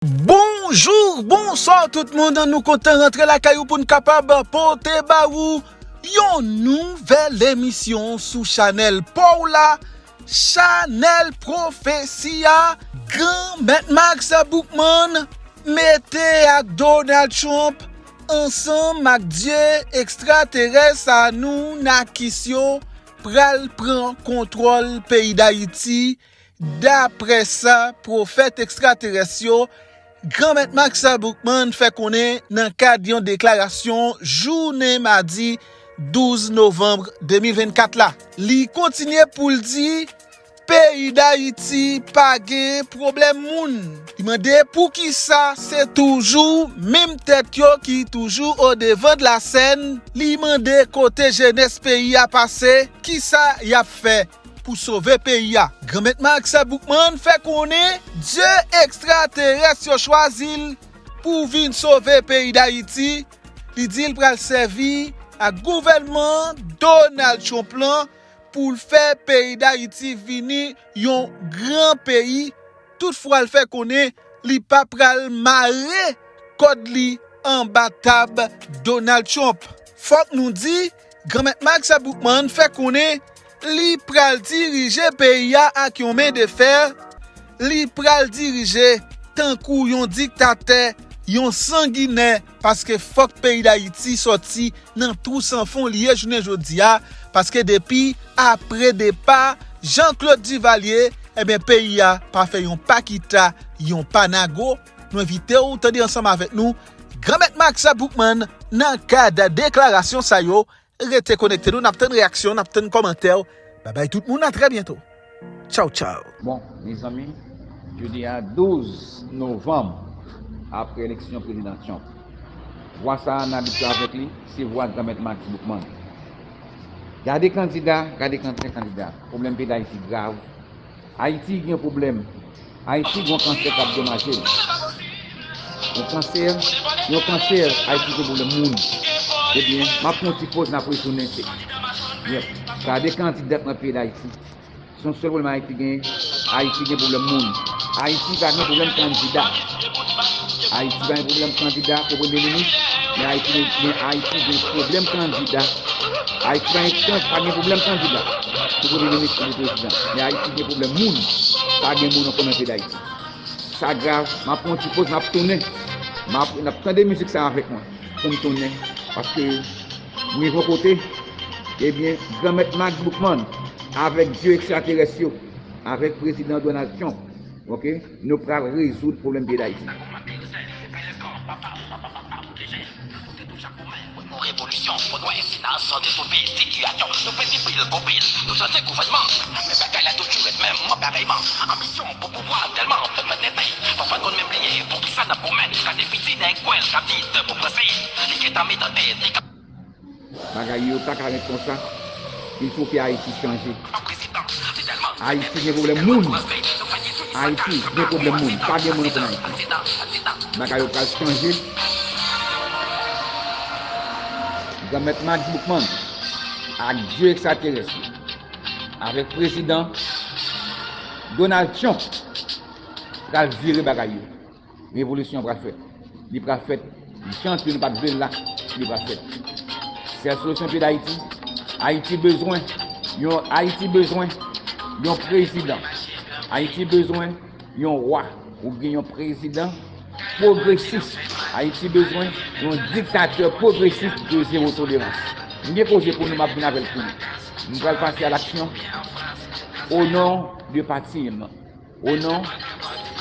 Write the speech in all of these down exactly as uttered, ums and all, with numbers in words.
Bonjou, bonswa tout moun, nou kontan rantre lakay ou pou n kapab pote ba ou yon nouvèl emisyon sou chanèl pa w la, chanèl pwofesi a. Granmèt Max Boukman mete ak Donald Trump ansanm ak dye ekstraterès Anunnakis yo pral pran kontwòl peyi Dayiti, daprè sa pwofèt ekstraterès yo, Granmèt Max Boukman fè konnen nan kad yon deklarasyon jounen madi douz novanm de mil vennkat la. Li kontinye pou l di, peyi Dayiti pa gen pwoblèm moun. Li mande poukisa se toujou menm tèt yo ki toujou odevan de lasèn. Li mande kote jenès peyi a pase, kisa y ap fè pou sove peyi a. Granmèt Max Boukman fè konnen dye ekstraterès yo chwazi l pou vin sove peyi Dayiti. Li di l pral sèvi ak gouvènman Donald Trump lan pou l fè peyi Dayiti vini yon gran peyi. Toutfwa, l fè konnen li pa pral mare kòd li anba tab Donald Trump. Fòk nou di, Granmèt Max Boukman fè konnen li pral dirije peyi a ak yon men de fè. Li pral dirije tankou yon diktatè, yon sanginè, paske fòk peyi Dayiti sòti nan twou san fon li ye jounen jodi a, paske depi apre depa Jean Claude Duvalier, ebyen, peyi a pa fè yon pa kita, yon pa nago. Nou envite w tande ansanm avèk nou Granmèt Max Boukman nan kad deklarasyon sa yo. Rete konekte, nou n ap tann reyaksyon, n ap tann kòmantè w. Babay tout moun, a trè byento. Tchaw, tchaw. Bon, mezanmi, jodi a douz novanm, apre eleksyon prezidan Trump, vwa sa a n abitye avèk li, se vwa Granmèt Max Boukman. Gade kandida, gade kantite kandida. Pwoblèm peyi Dayiti grav. Ayiti gen pwoblèm. Ayiti gen yon kansè k ap domaje l. Yon kansè, yon kansè, Ayiti gen pwoblèm moun. Ebyen, m ap pran yon ti poz, n ap retounen. Yep. Gade kandida k nan peyi Dayiti. Se yon sèl pwoblèm Ayiti genyen. Ayiti gen pwoblèm moun. Ayiti pa gen pwoblèm kandida. Ayiti pa gen pwoblèm kandida pou premye minis, men Ayiti gen, men Ayiti gen pwoblèm kandida. Ayiti pa gen, pa gen pwoblèm kandida pou premye minis epi prezidan. Men Ayiti gen pwoblèm moun. Pa gen moun ankò nan peyi Dayiti. Sa grav, m ap pran yon ti poz, m ap tounen. M ap, n ap tande mizik sa avèk mwen pou m tounen. Paske m rive yon kote, ebyen, Granmèt Max Boukman avèk dye ekstraterès yo, avèk prezidan Donald Trump, oke, nou pral rezoud pwoblèm peyi Dayiti. Yon revolisyon, yon nwa esina, sante sou peyi sitiyasyon. Nou pèdi pil, gwo pil. Nou chanje gouvènman, men bagay la toujou ret menm, mwen parèyman. Anbisyon pou pouvwa tèlman fè mwen tete. Pafwa n konn menm bliye poukisa n ap goumen. Gade piti nèg kwè l k ap di de pou prese. Li gentan mitan tèt, li ka Bagay yo pa ka ret konsa. Il fo ke Ayiti chanje. Ayiti gen pwoblèm moun. Ayiti gen pwoblèm moun. Pa gen moun ankò nan Ayiti. Bagay yo pral chanje. Granmèt Max Boukman ak dye ekstraterès yo, avèk prezidan Donald Trump, pral vire bagay yo. Revolisyon pral fèt. Li pral fèt jan ke nou pa t vle l la, li pral fèt. Sèl solisyon peyi Dayiti, Ayiti bezwen yon, Ayiti bezwen yon prezidan. Ayiti bezwen yon wa oubyen yon prezidan pwogresis. Ayiti bezwen yon diktatè pwogresis de zewo tolerans. M gen koze pou nou, m ap vin avè l pou nou. M pral pase a laksyon. O non de pati m. O non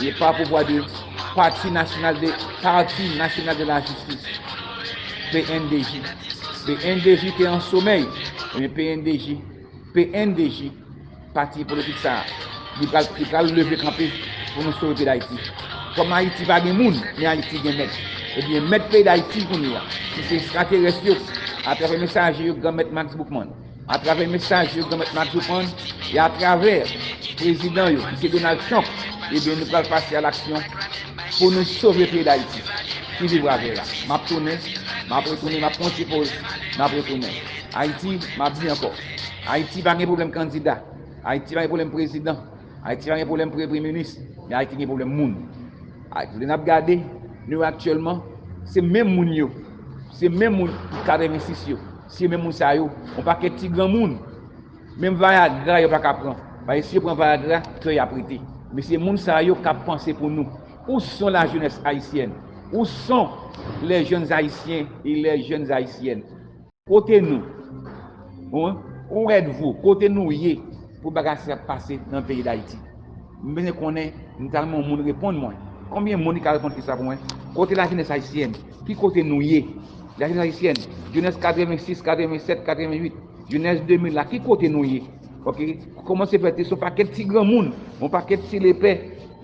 e pa pouvwa de Pati Nasyonal de, Parti National de la Justice, P N D J. P N D J te an somèy, men P N D J, P N D J, pati politik sa a, li pral, li pral leve kanpe pou nou sove peyi Dayiti. Kòm Ayiti pa gen moun, men Ayiti gen mèt. Ebyen, mèt peyi Dayiti kounye a, ki se ekstraterès yo, atravè mesaje yo, Granmèt Max Boukman. Atravè mesaj yo, Granmèt Max Boukman, e atravè prezidan yo, ki se Donald Trump, ebyen, nou pral pase a laksyon pou nou sove peyi Dayiti. Ki viv avè la. M ap tounen, m ap retounen, m ap pran ti poz, m ap retounen. Ayiti, m ap di ankò, Ayiti pa gen pwoblèm kandida, Ayiti pa gen pwoblèm prezidan, Ayiti pa gen pwoblèm premye minis, men Ayiti gen pwoblèm moun. Ak lè n ap gade, nou wè aktyèlman, se menm moun yo, se menm moun ki katrevensis yo, se menm moun sa yo, yon pakèt ti granmoun, menm Viagra yo pa ka pran. Paske si yo pran Viagra, kè y ap rete. Men se moun sa yo k ap panse pou nou. Où sont la jeunesse haïtienne? Où sont les jeunes haïtiens et les jeunes haïtiennes? Kote nou? Hein? Où êtes-vous? Kote nou ye pou bagay sa ap pase nan peyi Dayiti? M bezwen konnen, m ta renmen yon moun reponn mwen. Konbyen moun ki ka reponn kesyon sa pou mwen? Kote la jeunesse haïtienne? Ki kote nou ye? La jeunesse haïtienne, jeunesse katrevensis, katrevenset, katrevenwit, jeunesse de mil la, ki kote nou ye? Ok? Kòman se fè se yon pakèt ti granmoun, yon pakèt ti lepè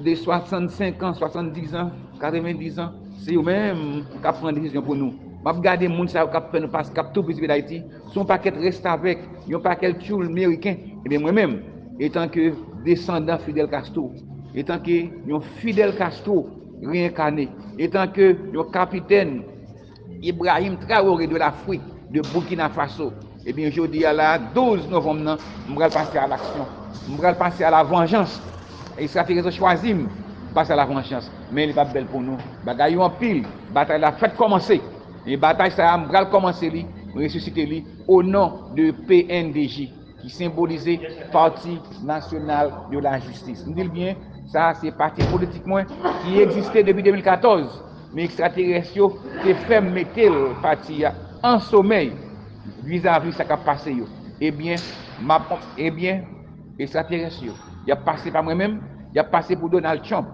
de swasannsenk an, swasanndiz an, katrevendiz an, se yo menm k ap pran desizyon pou nou. M ap gade moun sa yo k ap fè nou pase, k ap toupizi peyi Dayiti, se yon pakèt restavèk, yon pakèt tchoul meriken. Ebyen, mwen menm, etanke desandan Fidel Castro, etanke yon Fidel Castro reyènkane, etanke yon kapitèn Ibrahim Traoré de l'Afrique, de Burkina Faso, ebyen, jodi a la, douz novanm nan, m pral pase a laksyon. M pral pase a la vanjans. Ekstraterès yo chwazi m, m pase a la vanjans. Men li p ap bèl pou nou. Bagay yo anpil. Batay la fèk kòmanse. E batay sa a, m pral kòmanse li, m resisite li, o non de P N D J, ki senbolize Parti National de la Justice. M di l byen, sa a se pati politik mwen ki egziste depi de mil katòz. Men ekstraterès yo te fè m mete l, pati a, an somèy vizavi sa k ap pase yo. Ebyen, m ap, ebyen, ekstraterès yo, y ap pase pa mwen menm, y ap pase pou Donald Trump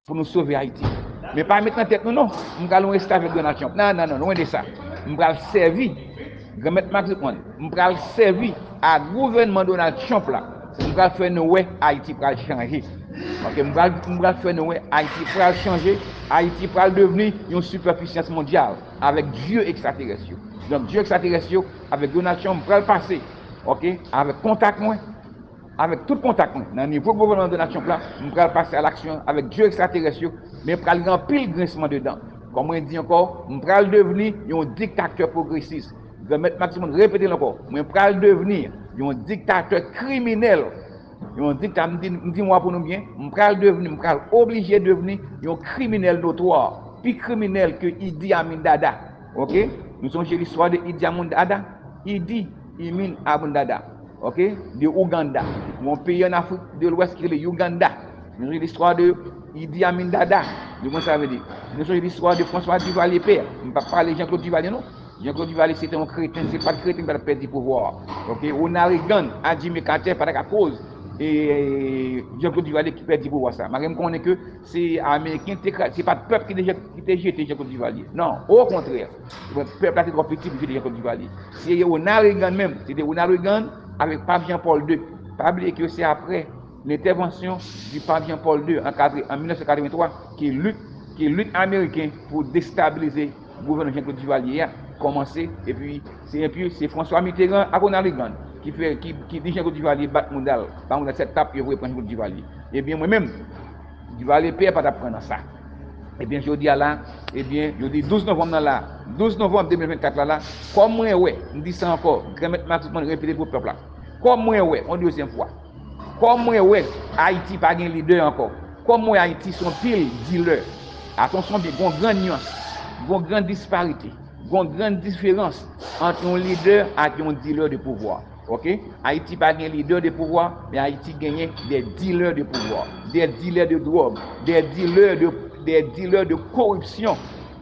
pou nou sove Ayiti. Men pa met nan tèt nou non, m pral yon restavèk Donald Trump. Non, non, non, lwen de sa. M pral sèvi Granmèt Max Drummond, m pral sèvi a gouvènman Donald Trump la. M pral fè nou wè Ayiti pral chanje. Ok, m pral, m pral fè nou wè Ayiti pral chanje. Ayiti pral devni yon sipèpisans mondyal avèk dye ekstraterès yo. Donk, dye ekstraterès yo, avèk Donald Trump, m pral pase, ok, avèk kontak mwen, avèk tout kontak mwen, nan nivo gouvènman Donald Trump la, m pral pase a laksyon avèk dye ekstraterès yo, men pral gen anpil grensman de dan. Kòm mwen di ankò, m pral devni yon diktatè pwogresis. Granmèt Max Drummond repete l ankò, mwen pral devni yon diktatè kriminèl. Yon dikta, m di, m di mwa pou nou byen, m pral devni, m pral oblije devni yon kriminèl notwa, pi kriminèl ke Idi Amin Dada. Ok? Nou sonje listwa de Idi Amin Dada? Idi Imin Amin Dada. Ok? De Ouganda. Yon peyi an Afrik de Lwès ki rele Uganda. Nou sonje listwa de Idi Amin Dada. Nou konn sa vle di. Nou sonje listwa de François Duvalier pè. M p ap pale Jean-Claude Duvalier non. Jean-Claude Duvalier se te yon kreten, se pa t kreten ki pa t ap pèdi pouvwa a. Ok? Ronald Reagan, Jimmy Carter pa t ap ka koz e Jean-Claude Duvalier ki pèdi pouvwa sa. Malgre m konnen ke se Ameriken te kra-, se pa t pèp ki te, ki te jete Jean-Claude Duvalier. Non, okontrè. Pèp la te twò piti pou jete Jean-Claude Duvalier. Se Ronald Reagan menm, se te Ronald Reagan avèk Pap Jean Paul de. Pa bliye ke se aprè lentèvansyon di Pap Jean Paul de, ankadre an mil nèf san katrevenntwa, ke lit, ke lit ameriken pou destabilize gouvènman Jean-Claude Duvalier a kòmanse, epi se, epi se François Mitterrand ak Ronald Reagan ki fè, ki, ki di Jean-Claude Duvalier bat mouda l, bat mouda l sèt tap, yo voye pran Jean-Claude Duvalier. Ebyen, mwen menm, Duvalier pè pa t ap pran nan sa. Ebyen, jodi a la, ebyen, jodi douz novanm nan la, douz novanm de mil vennkat la la, kòm mwen wè, m di sa ankò, Granmèt Max Drummond repete pou pèp la. Kòm mwen wè, yon dezyèm fwa, kòm mwen wè, Ayiti pa gen lidè ankò. Kòm mwen wè Ayiti se yon pil dilè. Atansyon byen, gon gran nyans, gon gran disparite, gon gran diferans ant yon lidè ak yon dilè de pouvwa. Ok? Ayiti pa gen lidè de pouvwa, men Ayiti genyen des dealers de pouvoir, des dealers de drogue, des dealers de, des dealers de corruption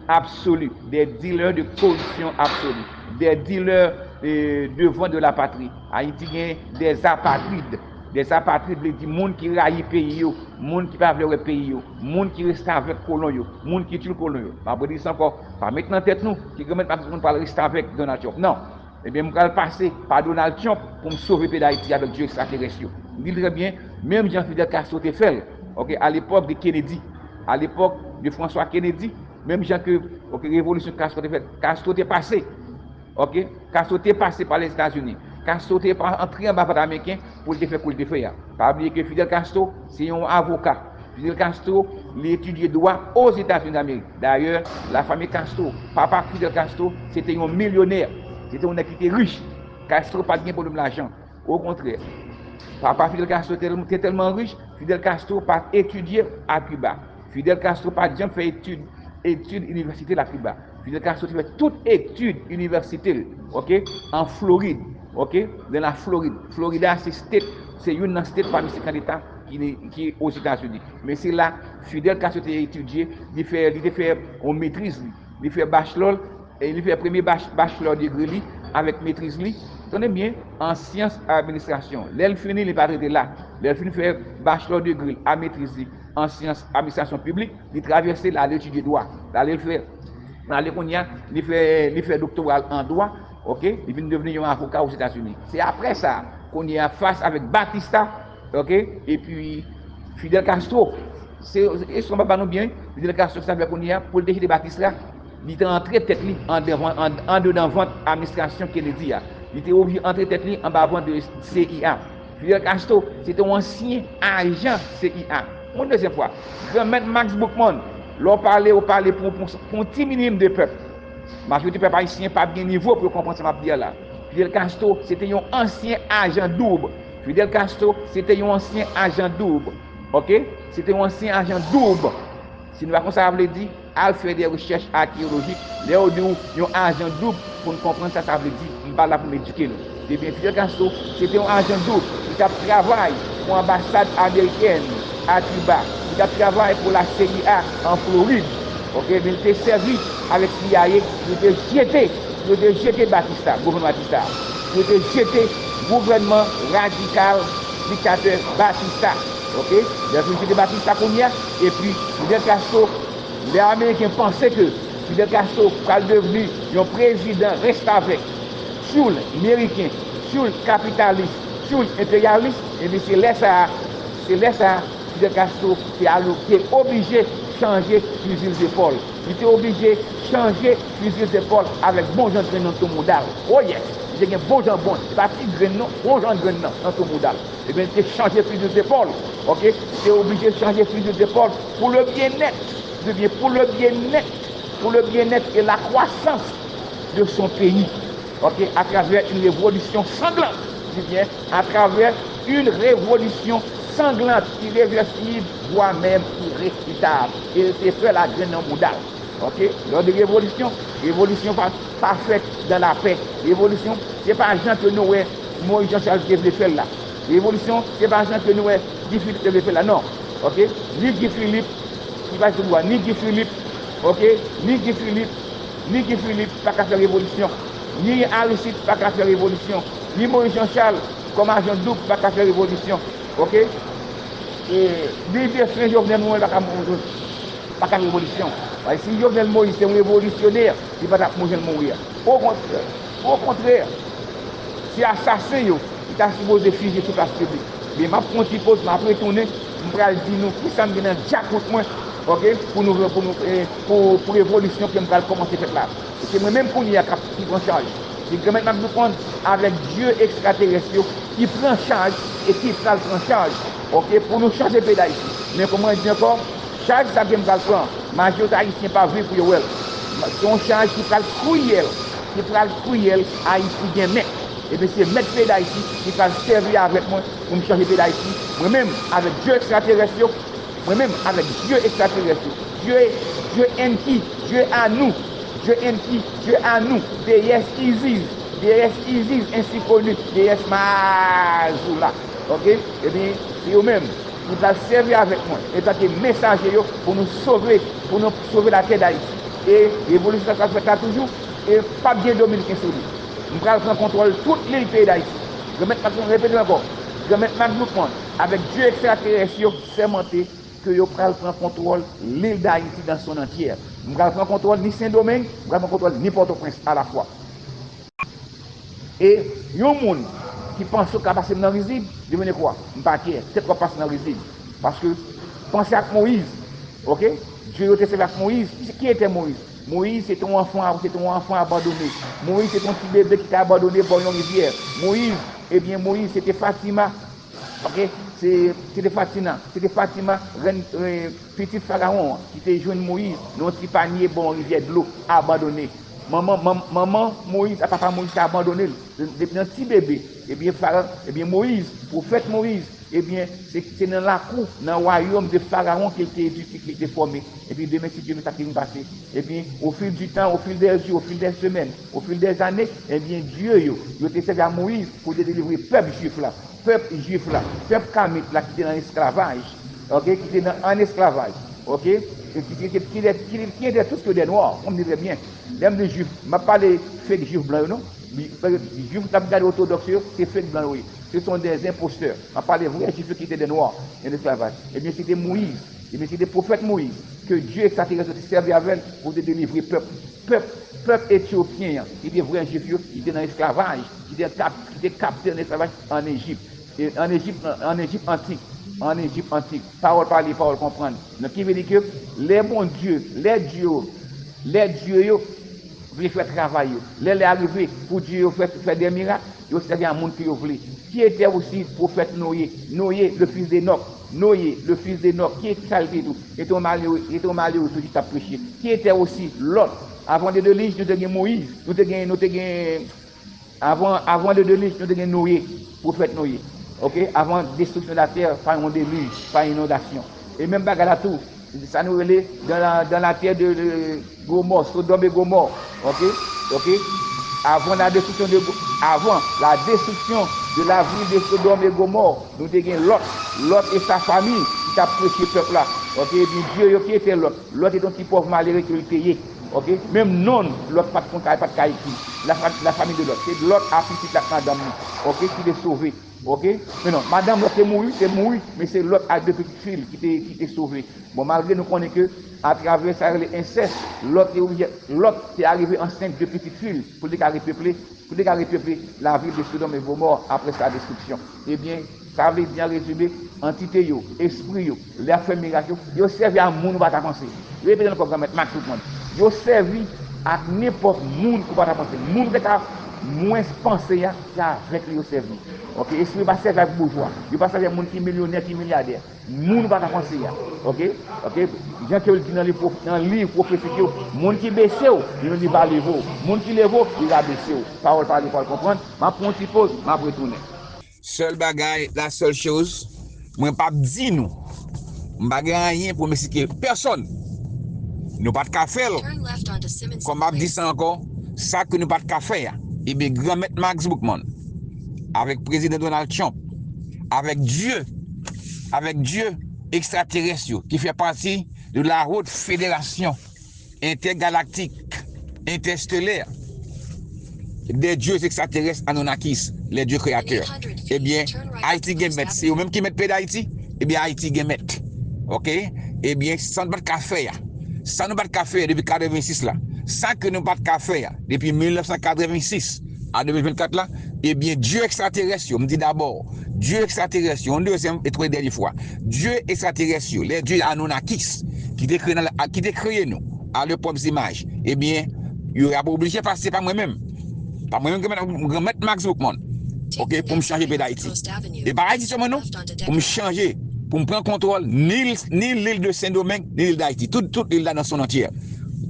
absolue, des dealers de corruption absolue, des dealers, euh, de vente de la patrie. Ayiti gen des apatrides. Des apatrides vle di moun ki rayi peyi yo, moun ki pa vle wè peyi yo, moun ki restavèk kolon yo, moun ki tchoul kolon yo. M ap redi sa ankò, pa met nan tèt nou ke Granmèt Max Drummond pral restavèk Donald Trump. Non. Ebyen, m pral pase pa Donald Trump pou m sove peyi Dayiti avèk dye ekstraterès yo. M di l trè byen, menm jan Fidel Castro te fè l, ok, a lepòk de Kennedy, a lepòk de François Kennedy, menm jan ke, ok, revolisyon Castro te fè, Castro te pase, ok, Castro te pase pa Lèzetazini, Castro te pa antre anba vant ameriken pou l te fè kou l te fè a. Pa bliye ke Fidel Castro se yon avoka. Fidel Castro, li etidye dwa Ozetazini Damerik. Dayè, lafanmi Castro, papa Fidel Castro, se te yon milyonè. Se te yon nèg ki te rich. Castro pa t gen pwoblèm lajan. Okontrè, papa Fidel Castro te, te tèlman rich, Fidel Castro pa t etidye a Kiba. Fidel Castro pa t janm fè etid, etid inivèsite l a Kiba. Fidel Castro te fè tout etid inivèsite l, oke, an Florid, oke, nan la Florid. Florida se state, se youn nan state pami senkann eta ki, ki Ozetazini. Men se la Fidel Castro te etidye, li fè, li te fè yon metriz li, li fè bachelor, e li fè premye bach-, bachelor degree li avèk metriz li, tande byen, an syans administrasyon. Lè l fini, li pa t rete la. Lè l fin fè bachelor degree l a metriz li an syans administrasyon piblik, li travèse l ale etidye dwa. L ale fè, l ale kounye a, li fè, li fè doktora l an dwa, oke? Li vin devni yon avoka Ozetazini. Se apre sa, kounye a, fas avèk Batista, oke? Epi Fidel Castro, se, èske m ap ba nou byen, wi? Fidel Castro, sa fè kounye a, pou l te jete Batista, li te antre tèt li andevan, an, andedan vant administrasyon Kennedy a. Li te oblije antre tèt li anba vant de C I A. Fidel Castro, se te yon ansyen ajan C I A. Yon dezyèm fwa, Granmèt Max Boukman, lè w pale, w pale pou, pou, pou yon ti minimòm de pèp. Majorite pèp ayisyen pa gen nivo pou yo konprann sa m ap di a la. Fidel Castro, se te yon ansyen ajan doub. Fidel Castro, se te yon ansyen ajan doub. Oke? Se te yon ansyen ajan doub. Si nou pa konn sa sa vle di, al fè de rechèch akeyolojik. Lè yo di w yon ajan doub, pou n konprann sa sa vle di, m pa la pou m edike nou. Ebyen, Fidel Castro, se te yon ajan doub. Li t ap travay pou anbasad amerikèn a Kiba. Li t ap travay pou la C I A an Florid. Oke, men li te sèvi avèk C I A pou te jete, pou te jete Batista, gouvènman Batista. Pou te jete gouvènman radikal diktatè Batista. Oke? Lè yo fin jete Batista kounye a, epi Fidel Castro, lè Ameriken panse ke Fidel Castro pral devni yon prezidan restavèk, tchoul meriken, tchoul kapitalis, tchoul enperyalis, ebyen se lè sa a, se lè sa a, Fidel Castro te al, te oblije chanje fizi l zepòl. Li te oblije chanje fizi l zepòl avèk bon jan grenn nan sou mouda l. Oh yes! Li te gen bon jan bon, se pa ti grenn non, bon jan grenn nan, nan sou mouda l. Ebyen, li te chanje fizi l zepòl, oke? Li te oblije chanje fizi l zepòl pour le bien-être, ebyen, pour le bien-être, pour le bien-être et la croissance de son pays, oke? À travers une révolution sanglante, je dis bien, à travers une révolution sanglante, irréversible, voire même irréfutable. E li te fè l a grenn nan mouda l. Oke? Lè w di revolisyon, revolisyon pa, pa fèt dans la paix. Revolisyon, se pa jan ke nou wè Moïse Jean Charles te vle fè l la. Revolisyon, se pa jan ke nou wè Guy Philippe te vle fè l la, non. Oke? Ni Guy Philippe, ki pa sou pouvwa, ni Guy Philippe, oke? Ni Guy Philippe, ni Guy Philippe pa ka fè revolisyon. Ni Aristide pa ka fè revolisyon. Ni Moïse Jean Charles, kòm ajan doub, pa ka fè revolisyon. Oke? E, ni defen Jovenel Moïse pa ka mouri. Pa ka revolisyon. Paske si Jovenel Moïse se yon revolisyonè, li pa t ap mouri jan l mouri a. Okontrè, okontrè, se asasen yo ki ta sipoze fije sou plas piblik. Men m ap pran yon ti poz, m ap retounen, m pral di nou kisa m gen nan djakout mwen, oke, pou nou, pou nou, eh, pou, pou revolisyon ke m pral kòmanse fèt la. E se mwen menm kounye a k ap, ki pran chaj. Se Granmèt Max Boukman avèk dye ekstraterès yo ki pran chaj e ki pral pran chaj, oke, pou nou chanje peyi Dayiti. Men kòman di ankò, chaj sa ke m pral pran, majorite ayisyen pa vle pou yo wè l. Se yon chaj ki pral kriyèl, ki pral kriyèl, Ayiti gen mèt. Ebyen, se mèt peyi Dayiti ki pral sèvi avèk mwen pou m chanje peyi Dayiti. Mwen menm, avèk dye ekstraterès yo, mwen menm, avèk dye ekstraterès yo, dye, dye Enki, dye Anu, dye Enki, dye Anu, déesse Isis, déesse Isis, ainsi connue, déesse Mazula. Oke? Ebyen, se yo menm ki pral sèvi avèk mwen, antanke mesaje yo, pou nou sove, pou nou sove latè Dayiti. E revolisyon sa pral fèt la toujou, e p ap gen Dominiken sou li. M pral pran kontwòl tout lil peyi Dayiti. Granmèt Max, m repete l ankò, Granmèt Max Boukman, avèk dye ekstraterès yo, sèmante ke yo pral pran kontwòl lil Dayiti dans son entière. M pral pran kontwòl ni Sendomeng, m pral pran kontwòl ni Pòtoprens alafwa. E yon moun ki panse w ka pase m nan rizib, devinez quoi, m pa kyè, tèt w ap pase nan rizib. Paske, panse ak Moyiz, oke? Dye yo te sèvi ak Moyiz. Qui était Moïse? Moyiz se te yon anfan, se te yon anfan abandone. Moyiz se te yon ti bebe ki te abandone bò yon rivyè. Moyiz, ebyen, Moyiz se te Fatima, oke? Se, se te Fatima, se te Fatima, rèn, eh, pitit Farawon an, ki te jwenn Moyiz nan yon ti panye bò yon rivyè dlo, abandone. Manman, manman Moyiz ak papa Moyiz te abandone l. Depi nan ti bebe, ebyen, Fara, ebyen, Moyiz, pwofèt Moyiz, ebyen, se, se nan lakou, nan wayòm de Farawon ke l te edike, ke l te fòme. Epi demen, si Dye vle, sa ki vin pase. Ebyen, au fil du temps, au fil des jours, au fil des semaines, au fil des années, ebyen, dye yo, yo te sèvi a Moyiz pou te delivre pèp jwif la. Pèp jwif la, pèp kamit la ki te nan esklavaj, oke, ki te nan, an esklavaj, oke, ki, ki, ki, ki, ki, ki était tous que des noirs, on dit très bien. Lè m di jwif, m ap pale fake jwif blan yo non. Jwif n ap gade òtodòks yo, se fake blan yo ye. Ce sont des imposteurs. M ap pale vrè jwif yo ki te des noirs, an esklavaj. Ebyen, se te Moyiz. Ebyen, se te pwofèt Moyiz ke Dye ekstraterès yo te sèvi avè l pou te delivre pèp. Pèp, pèp etyopyen an, ki te vrè jwif yo, ki te nan esklavaj, ki te kap-, ki te kapte an esklavaj an Ejip. E an Ejip, an Ejip antik, an Ejip antik. Pawòl pale, pawòl konprann. Donk, ki vle di ke lè Bondye, lè Dye yo, lè dye yo vle fè travay yo, lè lè a rive pou dye yo fè, fè de mirak, yo sèvi a moun ke yo vle. Qui était aussi prophète Noé? Noé, le fils d'Enoch. Noé, le fils d'Enoch. Ki sa l te tou? Li te yon malere, li te yon malere toujou t ap preche. Qui était aussi Lot? Avan le delij, nou te gen Moyiz, nou te gen, nou te gen, avan, avan le delij, nou te gen Noé, pwofèt Noé. Oke? Avan destriksyon de la tè pa yon delij, pa inondasyon. E menm bagay la tou, sa nou rele dans la, dans la terre de, de Gomorrhe, Sodome et Gomorrhe. Oke? Oke? Avant la destruction de Go-, avant la destruction de la ville de Sodome et Gomorrhe, nou te gen Lot, Lot e sa fami ki t ap preche pèp la. Oke? Ebyen, dye yo ki ete Lot. Lot se te yon ti pòv malere ke l te ye. Oke? Menm non l, Lot pa t konn ka, pa t ka ekri. La fa-, la famille de Lot. Se Lot a pitit l ak madanm li. Oke? Ki te sove. Oke? Men non, madanm Lot te mouri, te mouri, men se Lot ak de pitit fi l ki te, ki te sove. Bon, malgre nou konnen ke atravè sa yo rele ensès, Lot te oblije, Lot te arive ansent de pitit fi l pou l te ka repeple, pou l te ka repeple lavil de Sodòm e Gomò apre sa destriksyon. Ebyen, sa vle di an rezime, antite yo, espri yo, lè y ap fè mirak yo, yo sèvi a moun ou pa ta panse. Repete ankò, Granmèt Max Boukman. Yo sèvi ak nenpòt moun ou pa ta panse. Moun ou te ka mwens panse a, se avèk li yo sèvi. Oke, espri yo pa sèvi ak boujwa. Yo pa sèvi ak moun ki milyonè, ki milyadè. Moun ou pa ta panse a. Oke? Oke? Jan ke yo di nan liv pwof-, nan liv pwofetik yo, moun ki bese w, li menm li va leve w. Moun ki leve w, li rabese w. Pawòl pale, pawòl konprann. M ap pran yon ti poz, m ap retounen. Sèl bagay, la seule chose, mwen p ap di nou. M pa gen anyen pou m esplike pèsòn. Nou pa t ka fè l. Kòm m ap di sa ankò, sa ke nou pa t ka fè a, ebyen, Granmèt Max Boukman, avèk Prezidan Donald Trump, avèk Dye, avèk Dye ekstraterès yo, ki fè pati de la haute fédération intergalactique, interstellaire, des dieux extraterrestres Anunnakis, les dieux créateurs. Ebyen, Ayiti gen mèt. Se yo menm ki mèt peyi Dayiti. Ebyen, Ayiti gen mèt. Oke? Ebyen, sa nou pa t ka fè a. Sa nou pa t ka fè a depi katrevensis la. Sa ke nou pa t ka fè a depi mil nèf san katrevensis a de mil vennkat la, ebyen, dye ekstraterès yo, m di dabò, dye ekstraterès yo, yon dezyèm e twa dènye fwa, dye ekstraterès yo, les dieux Anunnakis, ki te kreye nan, ki te kreye nou, à leur propre image, ebyen, yo ap oblije pase pa mwen menm. Pa mwen menm, Granmèt, Granmèt Max Boukman. Oke, pou m chanje peyi Dayiti. E pa Ayiti sèlman non, pou m chanje, pou m pran kontwòl ni, ni lil de Sendomeng, ni lil Dayiti. Tout, tout lil la dans son entière.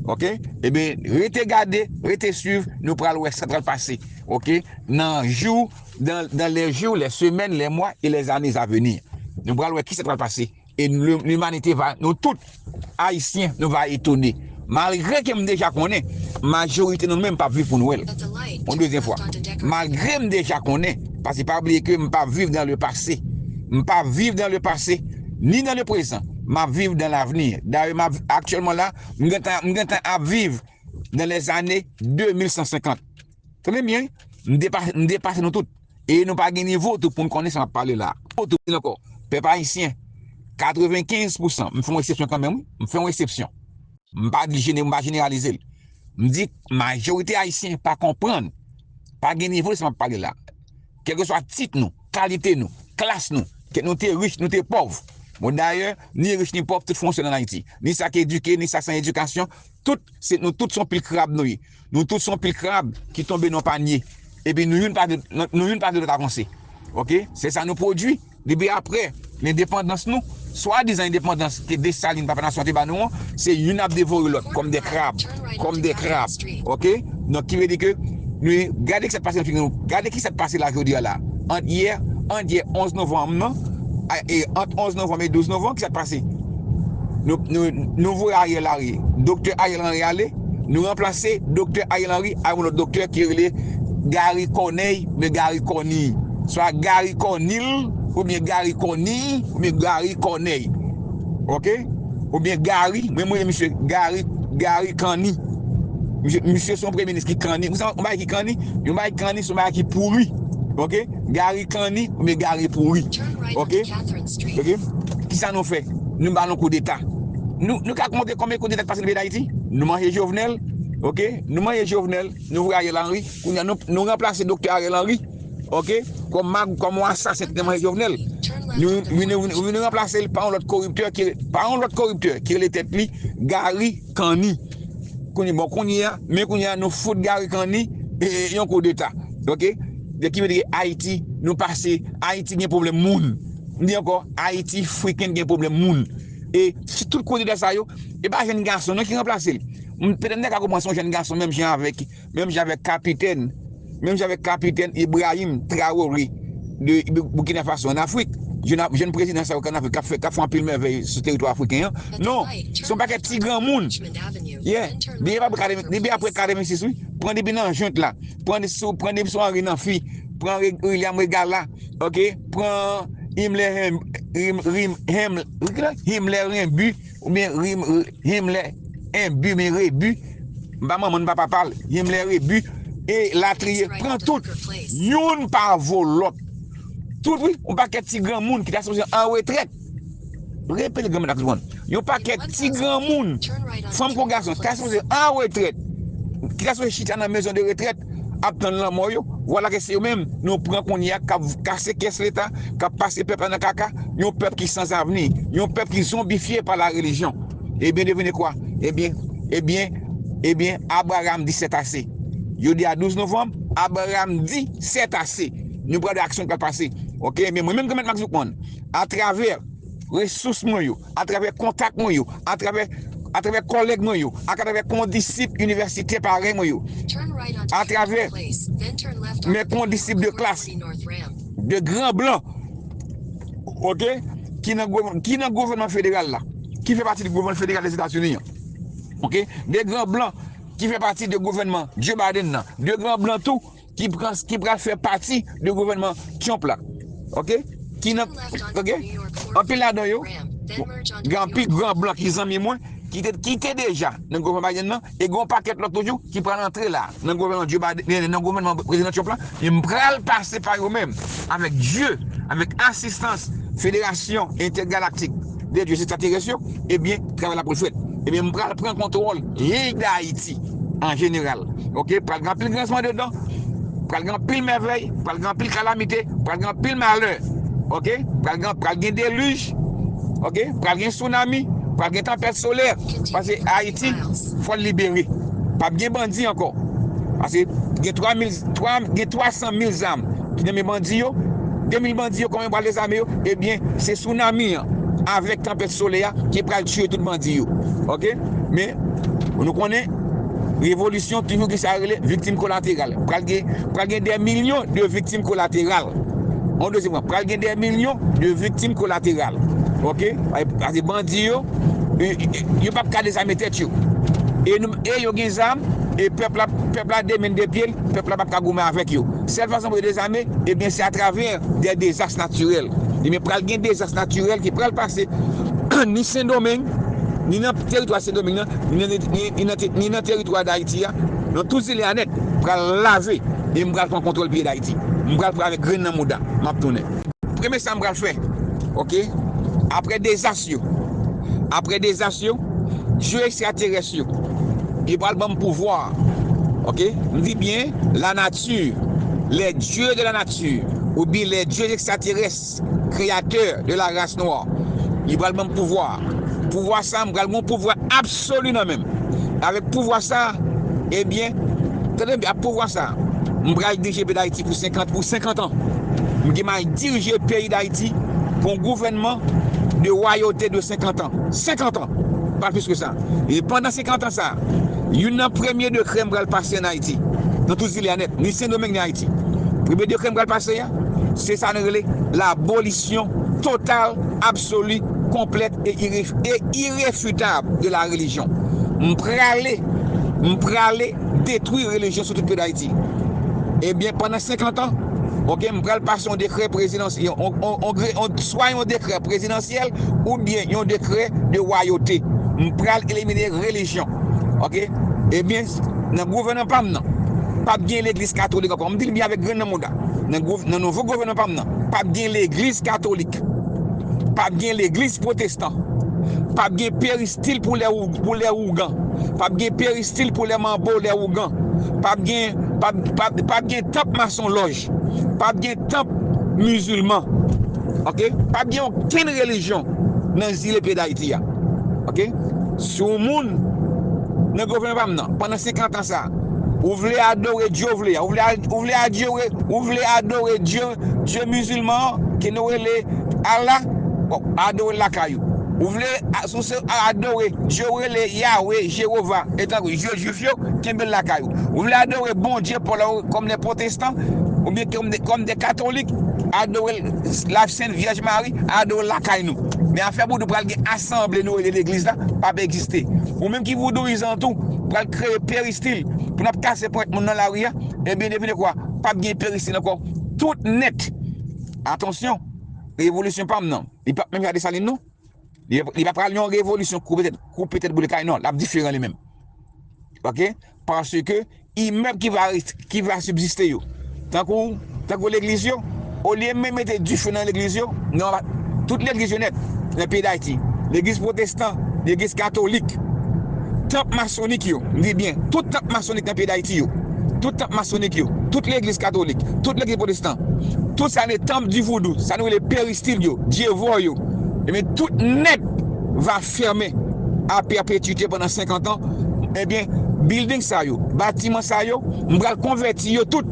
Oke? Ebyen, rete gade, rete swiv, nou pral wè sa pral pase. Oke? Nan jou, dans, dans les jours, les semaines, les mois et les années à venir. Nou pral wè kisa pral pase. E le-, limanite va, nou tout, Ayisyen, nou va etone. Malgre ke m deja konnen, majorite nou menm p ap viv pou n wè l. Yon dezyèm fwa. Malgre m deja konnen, paske pa bliye ke m p ap viv dans le passé. M p ap viv dans le passé, ni dans le présent. M ap viv dans l'avenir. Dayè, m ap, aktyèlman la, m gentan, m gentan ap viv dans les années deux mille cent cinquante. Tande byen, m depa-, m depase nou tout. E nou pa gen nivo tou pou n konnen sa m ap pale la. Tou ankò, pèp ayisyen, katrevenkenz pousan, m fè yon eksepsyon kanmenm, wi, m fè yon eksepsyon. M pa di jene-, m pa jeneralize l. M di majorite ayisyen pa konprann, pa gen nivo de sa m ap pale la. Kèlkeswa tit nou, kalite nou, klas nou, ke nou te rich, nou te pòv. Bon, dayè, ni rich ni pòv, tout fè yon sèl ann Ayiti. Ni sa k edike, ni sa k san edikasyon, tout, se, nou tout se yon pil krab nou ye. Nou tout se yon pil krab ki tonbe nan panye. Epi nou youn pa vle, nou youn pa vle lòt avanse. Oke? Se sa nou pwodui. Depi apre lendepandans nou, swadizan endepandans ke Desalin, papa nasyon an, te ba nou an, se youn ap devore lòt, kòm de krab, kòm de krab, oke? Donk, ki vle di ke, nou, gade ki sa k pase nan figi nou, gade ki sa k pase la jodi a la, ant yè, ant yè onz novanm nan, a, e, ant onz novanm e douz novanm, ki sa k pase? Nou, nou, nou voye Ariel Henry, doktè Ariel Henry ale, nou ranplase doktè Ariel Henry ak yon lòt doktè ki rele Gary Corneille, men Gary Corny. Swa Gary Cornille, oubyen Gary Corny, oubyen Gary Corneille. Oke? Oubyen Gary, mwen, mwen, misye, Gary, Gary Canny. Misye, misye se yon premye minis ki kanni. Ou sa, yon bagay ki kanni, yon bagay ki kanni, se yon bagay ki pouri. Oke? Gary Canny, oubyen Gary pouri. Oke? Oke? Kisa nou fè? Nou ba nou koudeta. Nou, nou ka konte konbyen koudeta k pase nan peyi Dayiti? Nou manje Jovenel, oke? Nou manje Jovenel, nou voye Ariel Henry. Kounye a, nou, nou ranplase doktè Ariel Henry, oke? Kòm mag, kòm yon asasen ki te manje Jovenel. Nou, nou, nou, nou, nou ranplase l pa yon lòt koriptè ki, pa yon lòt koriptè ki rele tèt li Gary Canny. Kounye, bon, kounye a, men kounye a, nou fout Gary Canny, e, e, yon koudeta. Oke? De ki vle di Ayiti, nou pase, Ayiti gen pwoblèm moun. M di ankò, Ayiti freaking gen pwoblèm moun. E si tout koudeta sa yo, e pa jèn gason non ki ranplase l. M, petèt m ta ka konprann se yon jèn gason menm jan avèk, menm jan avèk kapitèn, menm jan avèk kapitèn Ibrahim Traoré de Bou-, Burkina Faso an Afrik. Jèn, jèn prezidan sa yo k an Afrik, k ap fè, k ap fè anpil mèvèy sou teritwa afriken an. Non, se yon pakèt ti granmoun. Yeah. Depi apre katreven, depi apre katrevensis, wi. Pran depi nan jent la. Pran sou, pran depi sou Henri Namphy. Pran Re-, William Regala. Oke? Pran Himmler Hem-, Rim-, Rim-, Hem-, Himmler Rembu. Oubyen Rim-, Himmler Embu, men Rebu. M pa manman l, m pa papa l. Himmler Rebu. E latriye. Pran tout. Youn pa vo lòt. Tout, wi. Yon pakèt ti granmoun ki ta sipoze an retrèt. Repete granmèt la tout moun. Yon pakèt ti granmoun, fanm kon gason, ki ta sipoze an retrèt, ki ta sipoze chita nan mezon de retrèt, ap tann lanmò yo. Vwala ke se yo menm, nou pran kounye a, k ap kase kès Leta, k ap pase pèp la nan kaka, yon pèp ki sanzavni, yon pèp ki zonbifye pa la relijyon. Ebyen, devinez quoi? Ebyen, ebyen, ebyen, Abraham di c'est assez. Jodi a douz novanm, Abraham di c'est assez. Nou pral wè aksyon k pral pase. Oke, ebyen, mwen menm granmèt Max Boukman, atravè resous mwen yo, atravè kontak mwen yo, atravè, atravè kòlèg mwen yo, ak atravè kondisip inivèsitè parèy mwen yo, atravè men kondisip de klas, de gran blan, oke, ki nan gouvè-, ki nan gouvènman federal la, ki fè pati de gouvènman federal Lèzetazini an, oke, de gran blan ki fè pati de gouvènman Joe Biden nan, de gran blan tou ki pran, ki pral fè pati de gouvènman Trump la. Oke? Ki nan, oke? Anpil ladan yo, gen anpil gran blan ki zanmi mwen, ki te, ki te deja nan gouvènman Biden nan, e gen yon pakèt lòt toujou ki pral antre la, nan gouvènman Joe Biden, nan gouvènman prezidan Trump la, e m pral pase pa yo menm, avèk Dye, avèk asistans Federasyon Entègalaktik de Dye Ekstraterès yo, ebyen, travay la pou l fèt. Ebyen, m pral pran kontwòl peyi Dayiti an jeneral. Oke, pral gen anpil grinsman de dan, pral gen anpil mèvèy, pral gen anpil kalamite, pral gen anpil malè. Oke, pral gen, pral gen delij, oke, pral gen sounami, pral gen tanpèt solè. Paske Ayiti, fò l libere. P ap gen bandi ankò. Paske gen twa mil, twa, gen twa san mil zam ki nan men bandi yo. De mil bandi yo, kòman yo pral dezame yo? Ebyen, se sounami an avèk tanpèt solèy a ki pral tiye tout bandi yo. Oke? Men, nou konnen, revolisyon toujou gen sa yo rele viktim kolateral. Pral gen, pral gen dè milyon de viktim kolateral. On dezyèm fwa, pral gen dè milyon de viktim kolateral. Oke? Paske bandi yo, e, e, yo p ap ka dezame tèt yo. E nou, e yo gen zam, e pèp la, pèp la de men de pye l, pèp la p ap ka goumen avèk yo. Sèl fason pou yo dezame, ebyen, se atravè de dezas natirèl. Ebyen, pral gen dezas natirèl ki pral pase ni Sendomeng, ni nan teritwa Sendomeng nan, ni nan, ni, ni nan te-, ni nan teritwa Dayiti a, nan tout zile a nèt, pral lave, e m pral pran kontwòl peyi Dayiti. M pral pran avèk grenn nan mouda, m ap tounen. Premye sa m pral fè, oke? Apre dezas yo, apre dezas yo, dye ekstraterès yo, yo pral ban m pouvwa, oke? M di byen, la nature, les dieux de la nature, oubyen les dieux extraterrestres, créateurs de la race noire, yo pral ban m pouvwa. Pouvwa sa, m pral gen yon pouvwa absoli nan men m. Avèk pouvwa sa, ebyen, tande byen, ak pouvwa sa, m pral dirije peyi Dayiti pou senkant, pou senkant an. M gen may dirije peyi Dayiti pou yon gouvènman de royauté de cinquante ans. Cinquante ans, pa plis ke sa. E pandan senkant an sa, youn nan premye dekrè m pral pase ann Ayiti, nan tout zile a nèt, ni Sendomeng ni Ayiti. Premye dekrè m pral pase a, se sa nou rele l'abolition totale, absolue, complète et irref- et irréfutable de la religion. M prale, m prale detwi relijyon sou tout peyi Dayiti. Ebyen, pandan senkant an, ok, m pral pase yon dekrè prezidansyèl, on, on, on, on, swa yon dekrè prezidansyèl oubyen yon dekrè de royauté. M pral elimine relijyon. Ok? Ebyen, nan gouvènman pa m nan, p ap gen legliz katolik ankò. M di l byen avèk grenn nan mouda. Nan, gouv- nan nouvo gouvènman pa m nan, p ap gen legliz katolik. P ap gen legliz pwotestan. P ap gen peristil pou lè ou- pou lè ougan. P ap gen peristil pou lè manbo, lè ougan. P ap gen, p ap, p ap, p ap gen tanp masonlòj. P ap gen tanp mizilman. Ok? P ap gen okenn relijyon nan zile peyi Dayiti a. Ok? Si yon moun nan gouvènman pa m nan, pandan senkant an sa, ou vle adore Dye w vle a, ou vle a- ou vle adore, ou vle adore Dye, Dye mizilman an, ke nou rele Allah, bon, adore l lakay ou. Ou vle a- si w se adore Dye w rele Yahweh, Jewova, e tankou Dye jwif yo, kenbe l lakay ou. Ou vle adore Bondye pa w la kòm de pwotestan, oubyen kòm de, kòm de katolik, adore l, la Sent Vyèj Mari, adore l lakay nou. Men afè voudou pral gen asanble nou rele legliz la, p ap egziste. Ou menm ki voudouizan tou, pral kreye peristil pou n ap kase ponyèt moun nan lari a, ebyen, devine kwa, p ap gen peristil ankò. Tout nèt. Atansyon, revolisyon pa m nan, li p ap menm jan Desalin non. Li, li pa pral yon revolisyon koupe tèt, koupe tèt boule kay non, l ap diferan li menm. Ok? Paske imèb ki va res- ki va sibziste yo, tankou, tankou legliz yo, olye men mete dife nan legliz yo, nan tout legliz yo nèt nan peyi Dayiti, legliz pwotestan, legliz katolik, tanp masonik yo, m di byen, tout tanp masonik nan peyi Dayiti yo, tout tanp masonik yo, tout legliz katolik, tout legliz pwotestan, tout sa le tanp di voudou, sa nou rele peristil yo, dyevò yo, ebyen, tout nèt va fèmen a pèpetwite pandan senkant an. Ebyen, bilding sa yo, batiman sa yo, m pral konvèti yo tout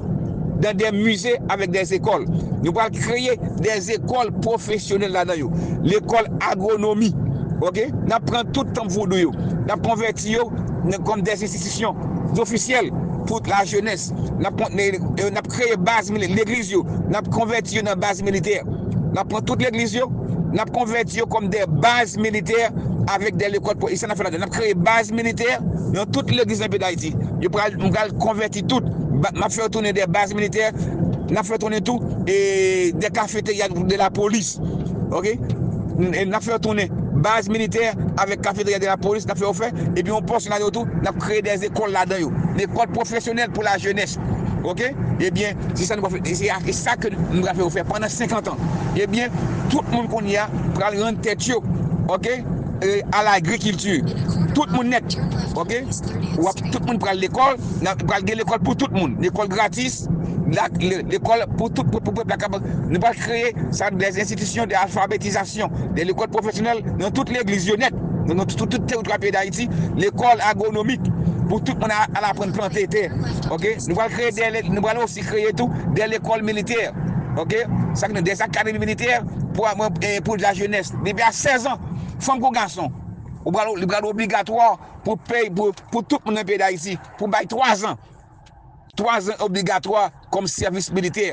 dan de mize avèk de zekòl. Nou pral kreye de zekòl pwofesyonèl ladan yo. Lekòl agwonomi. Ok? N ap pran tout tanp voudou yo. N ap konvèti yo nan- kòm de enstitisyon ofisyèl pou lajenès. N ap, n ap kreye baz mili- legliz yo. N ap konvèti yo nan baz militè. N ap pran tout legliz yo, n ap konvèti yo kòm de baz militè avèk de lekòl. E sa n ap fè ladan? N ap kreye baz militè nan tout legliz nan peyi Dayiti. Yo pral, m pral konvèti tout. Ba- M ap fè yo tounen de baz militè. N ap fè tounen tou e de kafeterya de lapolis. Ok? N- e N ap fè yo tounen baz militè avèk kafeterya de lapolis. N ap fè yo fè. Epi yon pòsyon ladan yo tou, n ap kreye de zekòl ladan yo. Lekòl pwofesyonèl pou lajenès. Ok? Ebyen, se sa nou pral fè. E se sa ke m pral fè yo fè pandan senkant an. Ebyen, tout moun kounye a pral rann tèt yo, ok, e, a lagrikilti. Tout moun nèt, ok? W ap, tout moun pral lekòl, n ap pral gen lekòl pou tout moun. Lekòl gratis, la- le- lekòl pou tout, pou, pou pèp la kapab. Nou pral kreye sa, de enstitisyon de alfabetizasyon, de lekòl pwofesyonèl nan tout legliz yo nèt, nan, nan tout, tout teritwa peyi Dayiti, lekòl agwonomik pou tout moun a- al aprann plante tè. Ok? Nou pral kreye de, nou pral osi kreye tou de lekòl militè. Ok? Sa ki nan de akademi militè pou, eh, pou lajenès. Depi a sèz an, fanm kou gason, ou pral, li pral obligatwa pou peye, pou, pou tout moun nan peyi Dayiti, pou bay twa zan. Twa zan obligatwa kòm sèvis militè.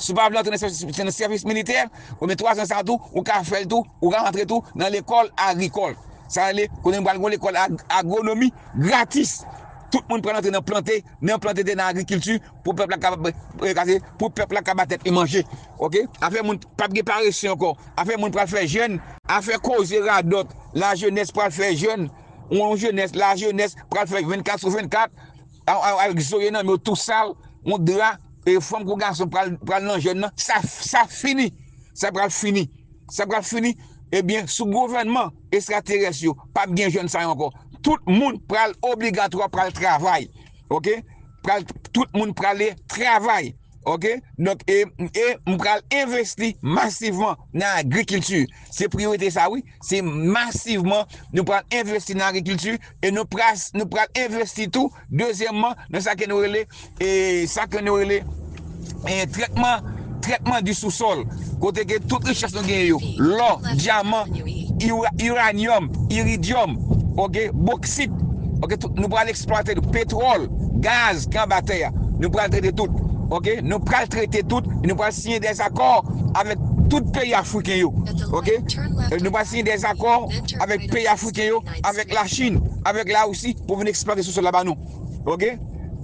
Si w pa vle antre nan sèvis, nan sèvis militè, oubyen twa zan sa tou, ou ka fè l tou, ou ka antre tou nan lekòl agrikòl. Sa rele, kounye a nou pral gen lekòl ag- agwonomi gratis. Tout moun pral antre nan plante, nan plante tè, nan agrikilti, pou pèp la kapab, eh, pou pèp la ka ba tèt li manje. Ok? Afè moun p ap gen parese ankò. Afè moun pral fè jèn, afè koze radòt, lajenès pral fè jèn, yon jenès, lajenès pral fè vennkat sou vennkat, a- a- avèk zoye nan men yo tou sal, yon dra, e fanm kou gason pral, pral nan jèn nan, sa, sa fini. Sa pral fini. Sa pral fini. Ebyen, sou gouvènman estraterès yo, p ap gen jèn sa yo ankò. Tout moun pral obligatwa pral travay. Ok? Pral, tout moun prale travay. Ok? Donk, e, e m pral envesti masivman nan agrikilti. Se priyorite sa, wi. Se masivman nou pral envesti nan agrikilti e nou pral, nou pral envesti tou, dezyèmman, nan sa ke nou rele, e sa ke nou rele, e trètman, trètman di sousòl, kote ke tout richès nou genyen yo, lò, dyaman, ira- iranyòm, iridyòm, oke, boksit, oke, tout, nou pral eksplwate petwòl, gaz ki anba tè a. Nou pral trete tout, oke? Nou pral trete tout, nou pral siyen dèzakò avèk tout peyi afriken yo, oke? Nou pral siyen dèzakò avèk peyi afriken yo, avèk Lachin, avèk Larisi, pou vin eksplwate sousòl la ba nou, oke?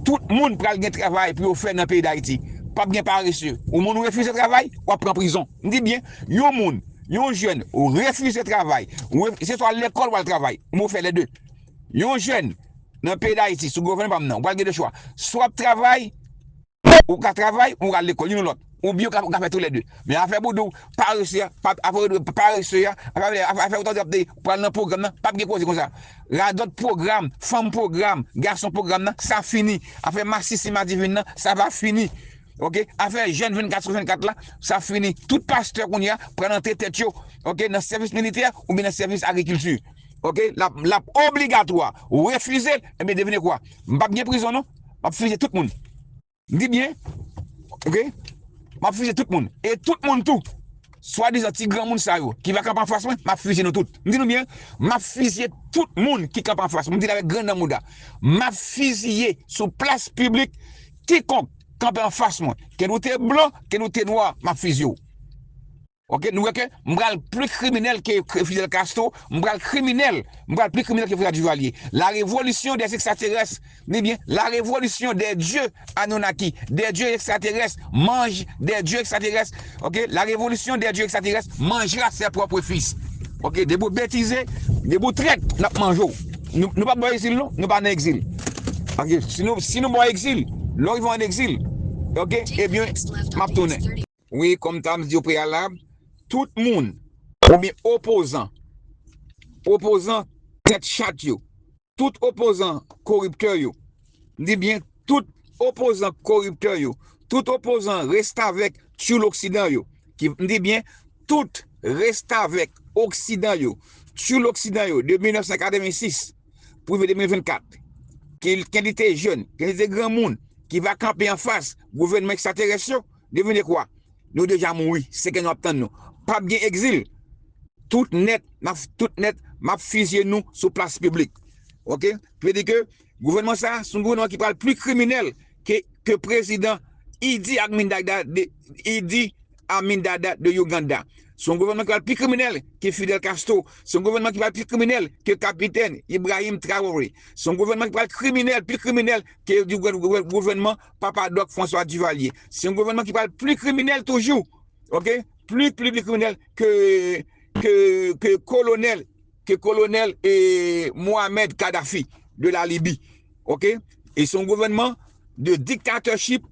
Tout moun pral gen travay pou yo fè nan peyi Dayiti. P ap gen parese. Ou moun ou refize travay, w ap pran prizon. M di byen, yon moun, yon jèn, ou refize travay, ou ref- se swa lekòl w al travay, ou fè lè de. Yon jèn nan peyi Dayiti, sou gouvènman pa m nan, ou pral gen de chwa. Swa w ap travay, ou ka travay, ou ka al lekòl, youn ou lòt. Oubyen ou ka, ou ka fè toulède. Men afè pou w di w parese a, pa- afè w di w parese a, afè, afè, afè ou tande ap di w pral nan pwogram nan, p ap gen koze konsa. Radòt pwogram, fanm pwogram, gason pwogram nan, sa fini. Afè masisi madivin nan, sa va fini. Oke? Afè jèn vennkat sou vennkat la, sa fini. Tout pastè kounye a pral antre tèt yo, oke, nan sèvis militè oubyen nan sèvis agrikilti. Oke? L ap, l ap obligatwa. Ou refize l, ebyen devine kwa? M p ap gen prizon non. M ap fize tout moun. M di byen, oke? M ap fize tout moun. E tout moun tou, swadizan ti granmoun sa yo ki va kanpe anfas mwen, m ap fize nou tout. M di nou byen, m ap fize tout moun ki kanpe anfas mwen. M di l avèk grandè mouda. M ap fiziye sou plas piblik kikonk kanpe anfas mwen. Ke nou te blan, ke nou te nwa, m ap fiziye w. Oke, nou wè ke m pral pli kriminèl ke, ke Fidel Castro, m pral kriminèl, m pral pli kriminèl ke Fred Duvalier. La révolution des extraterrestres, ni byen, la révolution des dieux Anunnaki, des dieux extraterrestres, mangent des dieux extraterrestres. Oke, la révolution des dieux extraterrestres mangera ses propres fils. Oke, depi w betize, depi w trèt, n ap manje w. Nou, nou p ap bò egzil non, nou pa nan egzil. Oke, si nou, si nou bò egzil, lè w rive an egzil, oke, ebyen, m ap tounen. Wi, kòm ta m di o preyalab, tout moun, oubyen opozan, opozan tèt chat yo, tout opozan koriptè yo, m di byen, tout opozan koriptè yo, tout opozan restavèk tchoul oksidan yo, ki, m di byen, tout restavèk oksidan yo, tchoul oksidan yo, de mil nèf san katrevensis pou rive de mil vennkat, ke, ke li te jèn, ke li te granmoun, ki va kanpe anfas gouvènman ekstraterès yo, devine kwa? Nou deja mouri, se ke nou ap tann nou. P ap gen egzil. Tout nèt, m ap, tout nèt, m ap fizye nou sou plas piblik. Oke? Vle di ke gouvènman sa a, se yon gouvènman ki pral pli kriminèl ke, ke prezidan Idi Amin Dada de, Idi Amin Dada de Uganda. Se yon gouvènman ki pral pi kriminèl ke Fidel Castro. Se yon gouvènman ki pral pi kriminèl ke kapitèn Ibrahim Traoré. Se yon gouvènman ki pral kriminèl, pi kriminèl ke di gouvè-, gouvè-, gouvènman Papa Doc François Duvalier. Se yon gouvènman ki pral pli kriminèl toujou. Oke? Pli, pli, pli kriminèl ke, ke, ke kolonèl, ke kolonèl, e, Mohamed Kadhafi de la Libye. Oke? E se yon gouvènman de dictatorship,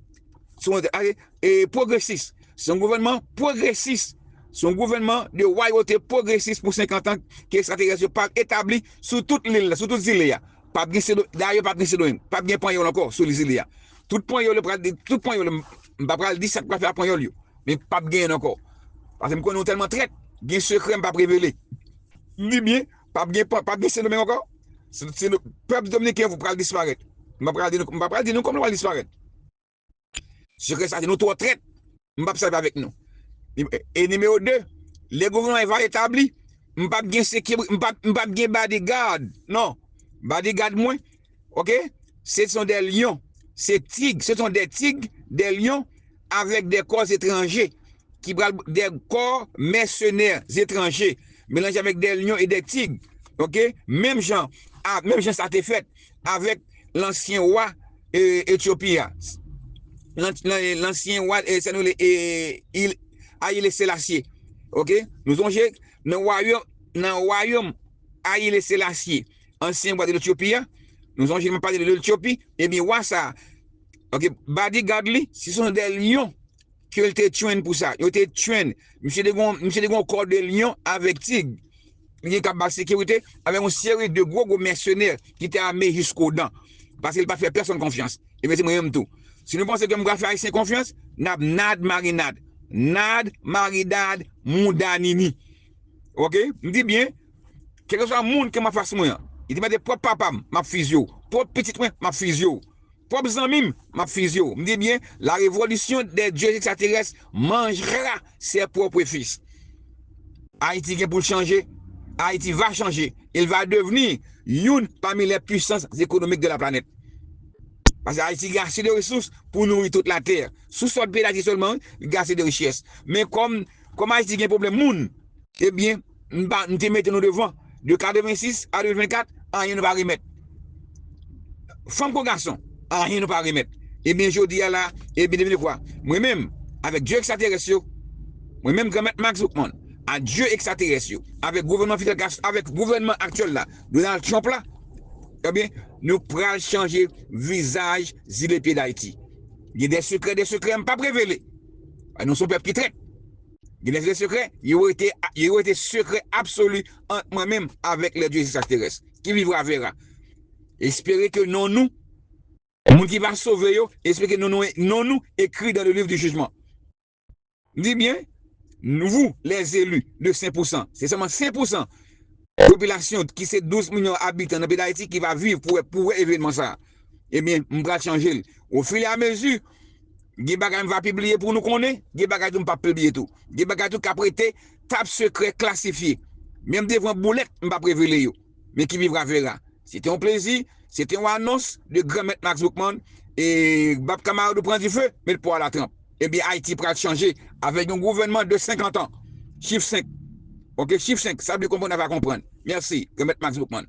se yon, e, e, pwogresis. Se yon gouvènman pwogresis. Se yon gouvènman de wayote pwogresis pou senkant an ke ekstraterès yo pral etabli sou tout lil la, sou tout zile a. P ap gen Sendomeng, dayè p ap gen Sendomeng, p ap gen Panyòl ankò sou zile a. Tout Panyòl yo pral, tout Panyòl, m pa pral di sa k pral fè a Panyòl yo, men p ap genyen ankò. Paske m konnen yo tèlman trèt, gen sekrè m p ap revele. M di byen, p ap gen, p ap gen Sendomeng ankò. Se, se, pèp dominiken an pral disparèt. M pa pral di nou, m pa pral di nou kòman l pral disparèt. Sekrè sa, se nou twò trèt. M p ap sèvi avèk nou. E, e nimewo de, lè gouvènman va etabli, m p ap gen sekiri-, m p ap, m p ap gen bodyguard. Non. Bodyguard mwen, oke? Ce sont des lions. C'est tigre, ce sont des tigres, des lions avec des corps étrangers. Ki pral des corps mercenaires étrangers, mélangés avec des lions et des tigres. Oke? Menm jan, a, menm jan sa te fèt avèk lansyen wa, e, Etyopi a. Lan-, lan-, lansyen wa, e, sa nou le, e, il, Haile Selassie. Oke? Nou sonje, nan wayòm, nan wayòm Haile Selassie, ansyen wa de Etyopi a, nou sonje m pale de Etyopi, ebyen, wa sa, oke, bodyguard li, ce sont des lions ke l te train pou sa. Yo te train. Misye te gon, misye te gon kò de lyon avèk tig. Li gen kab ba sekirite avèk yon seri de gwo, gwo mèsenè ki te ame jiskodan. Paske li pa fè pèsonn konfyans. Ebyen, se mwen menm tou. Si nou panse ke m pral fè Ayisyen konfyans, n ap nad marinad. Nad marinad mouda nini. Oke? M di byen, kèlkeswa moun ke m anfas mwen an, li te mande pwòp papa m, m ap fizye w. Pwòp pitit mwen, m ap fizye w. Pwòp zanmi m, m ap fizye w. M di byen, la révolution des dieux extraterrestres mangera ses propres fils. Ayiti gen pou l chanje. Ayiti va chanje. Il va devenir youn pami les puissances économiques de la planète. Paske Ayiti gen ase de resous pou nouri tout latè. Sou sòl peyi Dayiti sèlman, wi, li gen ase de richès. Men kòm, kòm Ayiti gen pwoblèm moun, ebyen, m pa, m te mete nou devan. De katrevensis a de mil vennkat, anyen nou pa remèt. Fanm kon gason, anyen nou pa remèt. Ebyen, jodi a la, ebyen, devine kwa? Mwen menm, avèk dye ekstraterès yo, mwen menm, Granmèt Max Boukman, a dye ekstraterès yo, avèk gouvènman Fidel Castro, avèk gouvènman aktyèl la, Donald Trump la, ebyen, nou pral chanje vizaj zile pye Dayiti. Gen de sekrè, de sekrè, m p ap revele. Nou se yon pèp ki trèt. Gen de sekrè, yo rete, yo rete sekrè absoli ant mwen menm avèk les dieux extraterrestres. Qui vivra verra. Espere ke non nou, moun ki va sove yo, espere ke non nou, non nou ekri dans le livre du jugement. M di byen, vous, les élus de senk pousan, se sèlman senk pousan popilasyon ki se douz milyon abitan nan peyi Dayiti ki va viv pou wè, pou wè evènman sa a. Ebyen, m pral chanje l. Au fur et à mesure, gen bagay m va pibliye pou nou konnen, gen bagay tou m p ap pibliye tou. Gen bagay tou k ap rete top sekrè klasifye. Menm devan boulèt, m p ap revele yo. Men qui vivra verra. Se te yon plezi, se te yon anons de Granmèt Max Boukman, e bab kamarad ou pran dife, met po a la tranp. Ebyen, Ayiti pral chanje avèk yon gouvènman de senkant an. Chif senk. Oke, chif senk. Sa vle konprann, a va konprann. Mèsi, Granmèt Max Boukman.